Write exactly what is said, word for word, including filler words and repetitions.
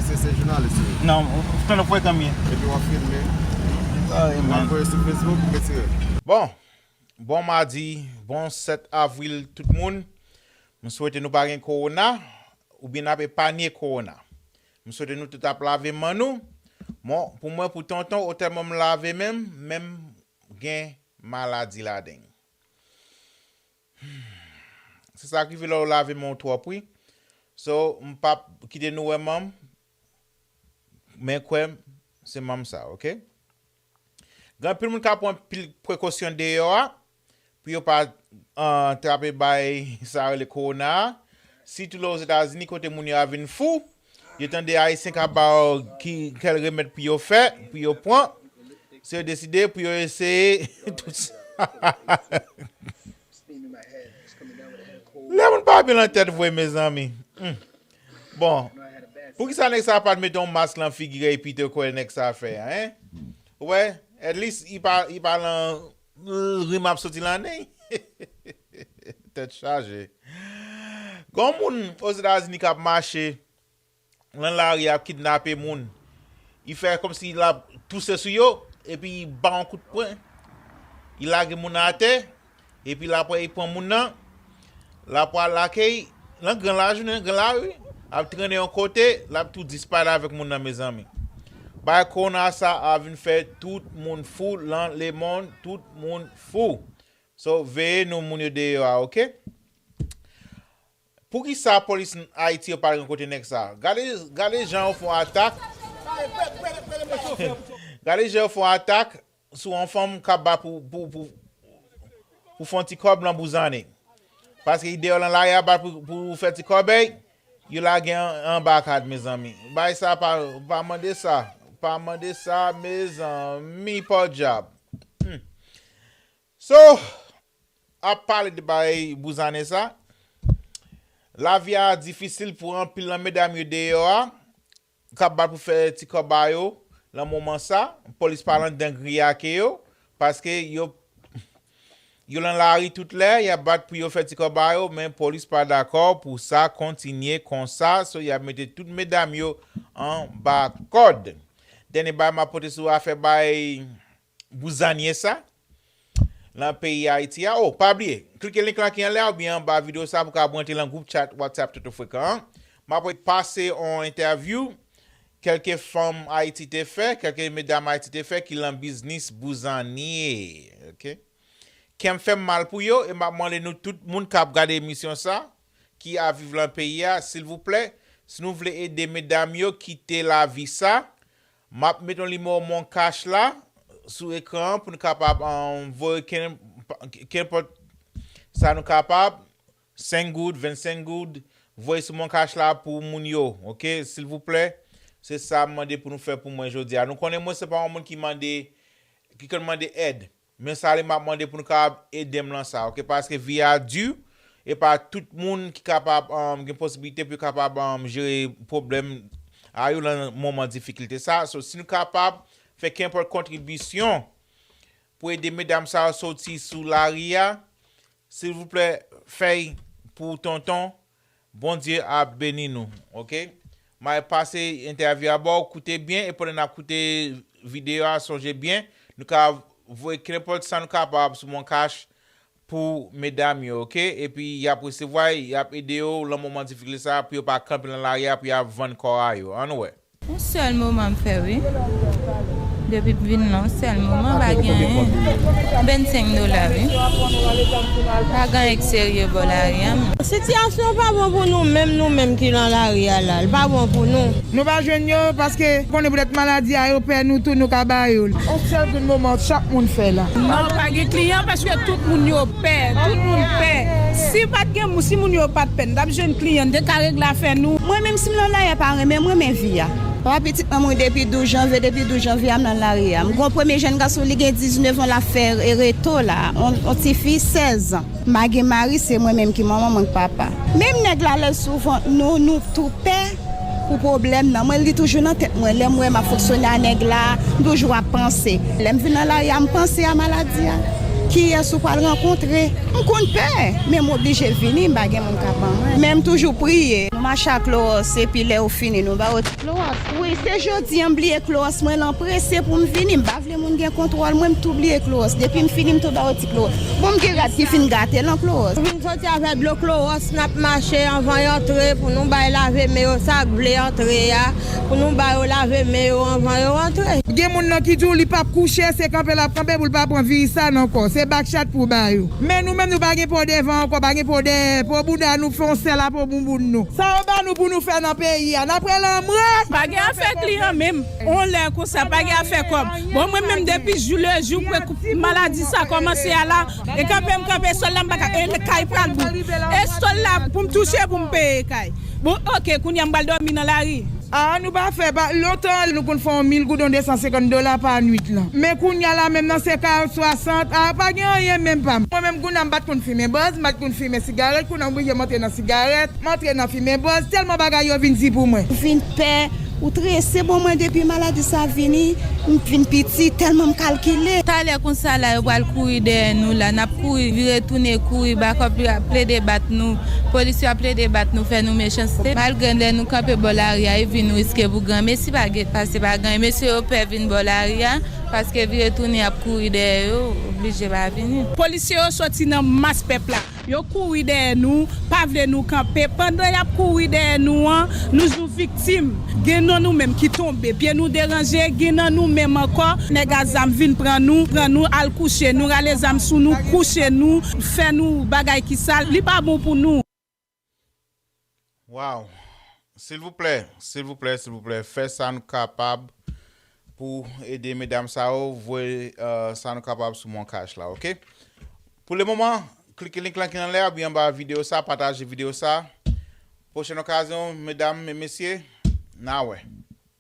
Se, se jounalis wi. Non, ou tande fwe kanmye. Epi w ap filme. Sa, w ap voye sou Facebook, ou retire. Bon, bon madi, bon sèt avril tout moun. M swete nou pa gen kowona, oubyen n ap epanye kowona. M swete nou tout ap lave men nou. Bon, pou mwen, pou tonton, otèlman m lave men m, men m gen maladi ladan l. Se sa k rive lè w lave men w twòp wi. So, m p ap kite nou wè men m, men kwè m, se men m sa, oke? Gen anpil moun k ap pran pil prekosyon deyò a, pou yo pa, ah, trape bay sa yo rele kowona a. Sitou lè Ozetazini, kote moun yo a vin fou, yo tande Ayisyen k ap ba yo ki, kèl remèd pou yo fè, pou yo pran, se yo deside pou yo eseye tout sa. Lè moun pa byen nan tèt vre, mezanmi. Hmm. Bon, poukisa nèg sa pa t mete yon mask lan figi l epi te kwè nèg sa fè a, en? Ou wè, at least, li pa, li pa lan, rim ap soti lan nen. Tèt chaje. Gon moun Ozetazini k ap mache lan lari ap kidnape moun. Li fè kòmsi l ap touse sou yo, epi li ba yon kout pwen. Li lage moun atè, epi l ap pran, li pran moun nan, l ap pral lakay, lan gran lajounen, gran lari, ap trennen yon kote, l ap tou disparèt avèk moun nan, mezanmi. Bagay kowona sa a vin fè tout moun fou lan lemonn, tout moun fou. So, veye nou moun yo deyò a, oke? Poukisa polis Ayiti yo pa rankontre nèg sa? Gade, gade jan yo fè yon atak. Gade jan yo fè yon atak sou yon fanm k ap bat pou, pou, pou, pou fè yon ti kòb lan bouzane. Paske li deyò lan lari a bat pou, pou fè ti kòbèy, yo lage an, anba kad, mezanmi. Bagay sa pa, pa mande sa. Pa mande sa, mezanmi, podyab. Hmm. So, ap pale de bagay bouzane sa. Lavi a difisil pou anpil nan medam yo deyò a, k ap bat pou fè ti kòb a yo lan moman sa. Polis pa anndan griyake yo, paske yo, yo lan lari tout lè, y ap bat pou yo fè ti kòb a yo, men polis pa dakò pou sa kontinye konsa, so y ap mete tout medam yo anba kòd. Dènye bagay m ap pote sou afè bay bouzanye sa lan peyi Ayiti a. Oh, pa bliye, klike link lan ki anlè a oubyen anba videyo sa pou w ka rantre lan gwoup chat WhatsApp Toto Frekan an. M ap pase yon entèvyou kèlke fanm Ayiti te fè, kèlke medam Ayiti te fè ki lan biznis bouzanye. Oke? Kè m fè m mal pou yo e m ap mande nou tout moun k ap gade emisyon sa, ki ap viv lan peyi a, silvouplè, si nou vle ede medam yo kite lavi sa, m ap met yon nimewo Mon Cash la sou ekran an pou nou kapab, um, voye ken, kenpòt sa nou kapab, senk goud, vennsenk goud, voye sou Mon Cash la pou moun yo, oke? Silvouplè, se sa m mande pou nou fè pou mwen jodi a. Nou konnen mwen se pa yon moun ki mande, ki konn mande èd. Men sa li m ap mande pou nou kapab ede m lan sa, oke? Paske vi a di, e pa tout moun ki kapab, um, gen posiblite pou yo kapab, um, jere pwoblèm a yo lan moman difikilte sa. So, si nou kapab fè kenpòt kontribisyon pou ede medam sa yo soti sou lari a, silvouplè, fè l pou tonton. Bondye ap beni nou, oke? M a pase entèvyou a ba w, koute byen, e pandan n ap koute videyo a, sonje byen, nou ka voye kenpòt sa nou kapab sou Mon Cash pou medam yo, oke? Epi y ap resevwa, y ap ede yo lan moman difikilte sa, pou yo pa kanpe lan lari a, pou y ap vann kò a yo. Ann wè. Yon sèl moman m fè wi. Depi m vin la, yon sèl moman, pa gen anyen. Vennsenk dola wi. Pa gen anyen k serye bò lari a. Sitiyasyon pa bon pou nou menm, nou menm ki lan lari a la. Li pa bon pou nou. Nou pa jwenn yo paske konnen poutèt maladi a, yo pè nou tou, nou ka ba yo l. Yon sèl grenn moman chak moun fè la. Non, pa gen kliyan paske tout moun yo pè, tout moun pè. Si pa t gen moun, si moun yo pa t pè, n t ap jwenn kliyan, n te ka regle afè nou. Mwen menm si m lan lari a pa renmen, m renmen vi a. Papa pitit mwen mouri depi douz janvye, depi douz janvye a m nan lari a. M gon premye jèn gason, li gen diznèf an, l ap fè reto la. On, on tifi sèz an. M pa gen mari, se mwen menm ki manman, mwen k papa. Menm nèg la lè l sou vant nou, nou tou pè pou pwoblèm nan. Mwen, li toujou nan tèt mwen. Lè m wè m ap fonksyone a nèg la, m toujou ap panse. Lè m vin nan lari a, m panse a maladi a. Kiyès ou pral rankontre? M konn pè, men m oblije vini, m pa gen moun k ap ban mwen. Men m toujou priye. Nou mache ak Lowòs, epi lè yo fini, nou ba yo Klowòs, wi, se jodi an m bliye klowòs mwen lan prese pou m vini. M pa vle moun gen kontwòl mwen, m tou bliye klowòs. Depi m fini, m tou ba yo ti klowòs. Bon, m gen rad ki fin gate lan klowòs. M vin soti avèk dlo klowòs, n ap mache anvan y antre pou nou bay lave men yo, sa k vle antre a, pou nou ba yo lave men yo anvan yo antre. Gen moun nan ki di w li p ap kouche, se kanpe l ap kanpe pou l pa pran viris sa nan kò. Se bakchat pou ba yo. Men nou menm nou pa gen po devan ankò, pa gen po dèyè, po bouda nou fè yon sèl a po bouboun nou. Sa yo ba nou pou nou fè nan peyi a, n ap rele anmwey. Pa gen afè kliyan menm. On lè konsa, pa gen afè kòb. Bon, mwen menm depi jou le jou ke maladi sa kòmanse a la, e kanpe m kanpe sòl la, m pa ka, e kay pral bout. E sòl la pou m touche pou m peye kay. Bon, oke, kounye a m pral dòmi nan lari. A, nou pa fè, pa, lontan, nou konn fè yon mil goud, yon de san senkant dola pa nwit lan. Men kounye a la menm nan se karant, swasant, a, pa gen anyen menm pa m. Mwen menm kounye a m pa t konn fimen bòz, m pa t konn fimen sigarèt, kounye a m oblije m antre nan sigarèt, m antre nan fimen bòz, tèlman bagay yo vin di pou mwen. M vin pè, ou trese, bon mwen depi maladi sa vini, m vin piti, tèlman m kalkile. Talè konsa la, yo pral kouri dèyè nou la, n ap kouri, vire tounen, kouri, bakòp yo ap plede bat nou, polis yo ap plede bat nou, fè nou mechanste. Malgre lè nou kanpe bò lari a, e vin riske pou granmesi pa gen, pase pa gen, mesye yo pè vin bò lari a, paske vire tounen ap kouri dèyè yo, oblije pa vini. Polisye yo soti nan mas pèp la. Yo kouri dèyè nou, pa vle nou kanpe. Pandan y ap kouri dèyè nou an, nou jwenn viktim. Gen nan nou menm ki tonbe, pye nou deranje, gen nan nou menm ankò, nèg a zam vin pran nou, pran nou al kouche, nou rale zam sou nou, kouche nou, fè nou bagay ki sal, li pa bon pou nou. Wow. Silvouplè, silvouplè, silvouplè, fè sa nou kapab pou ede medam sa yo, voye uh, sa nou kapab sou Mon Cash la, oke? Pou le moman, klike link lan ki anlè a, oubyen anba videyo sa, pataje videyo sa. Pwochèn okazyon, medam e mesye, n a wè.